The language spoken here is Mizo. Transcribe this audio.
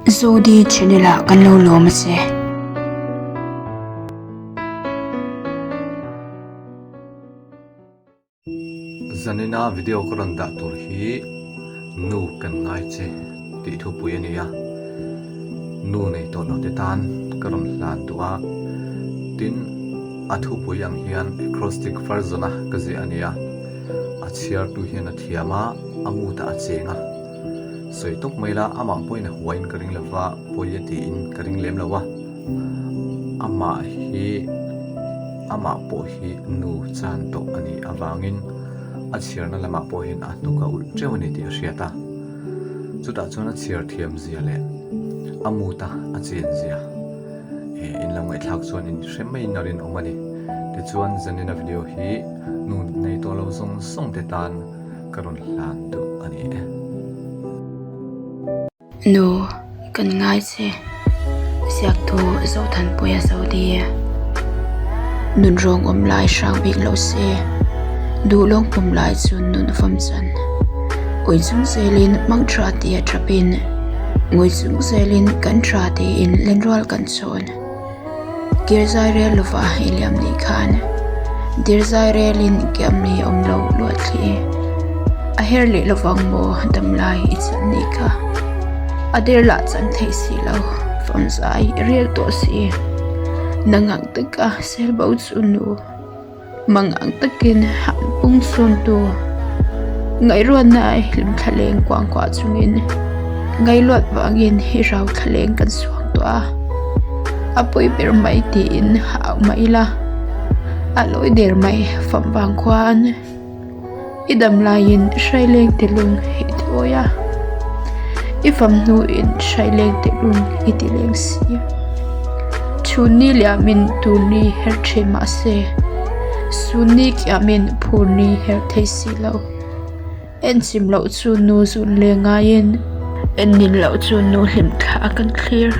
Zodi channel ah kan lo lawm a che. Zanina video ka rawn dah tur hi nu kan ngai che tih thupui a ni a, nu nei tawh lo te tan ka rawn hlan duh a, tin a thupui ang hian acrostic version a ka ziah a ni a, a chhiartu hian a thiam a, a mood ah a cheng a. Sawi tawp mai la, amah pawhin a huaiin ka ring lo va, pawi a tiin ka ring lem lo a. Amah hi, amah pawh hi nu chan tawh a nih avangin a chhiarna lamah pawh hian a hnuk a ulh teuh a ni tih a hriat a. Chutah chuan a chhiar thiam zia leh a mut a a chen zia eh in lo ngaihthlak chuan in hre maiin a rinawm a ni. Tichuan Zanina video hi nu nei tawh lo zawng zawng te tan ka rawn hlan duh a ni e. Nu, kan ngai che. Ziaktu Zothanpuia Zodi. Nun rawng awm lai hrang bik lo se, duh lawng pum lai chu nun fam chan. Ui chung zelin mang tha tia thapin, ngui chung zelin kan tha tiin lenrual kan chhawn. Kir zai rel lova i liam nih khan dir zai relin kiam ni awm lo luah thli a her leh lovang maw damlai i chan nih kha a der lah chan theih si lo fam zai i rel tawh si nangang taka sel bo chu nu. Mangang takin han pung sawntu ngaihruatna hlim thlaleng kuang kuah chungin ngaihluat vangin i rau thlaleng kan suang tawh a, a pawi ber mai tiin au mah ila a lawi der mai fam vang khuan i dam laiin hraileng te lung i ti awi a, i fam hnuin hraileng te lung i ti leng si. Chhunni liamin turni her thin mah se, sunni kiamin phurni her thei si lo. En chim loh chu nu zun leh ngaiin, en nin loh chu nu hlim thla kan thlir.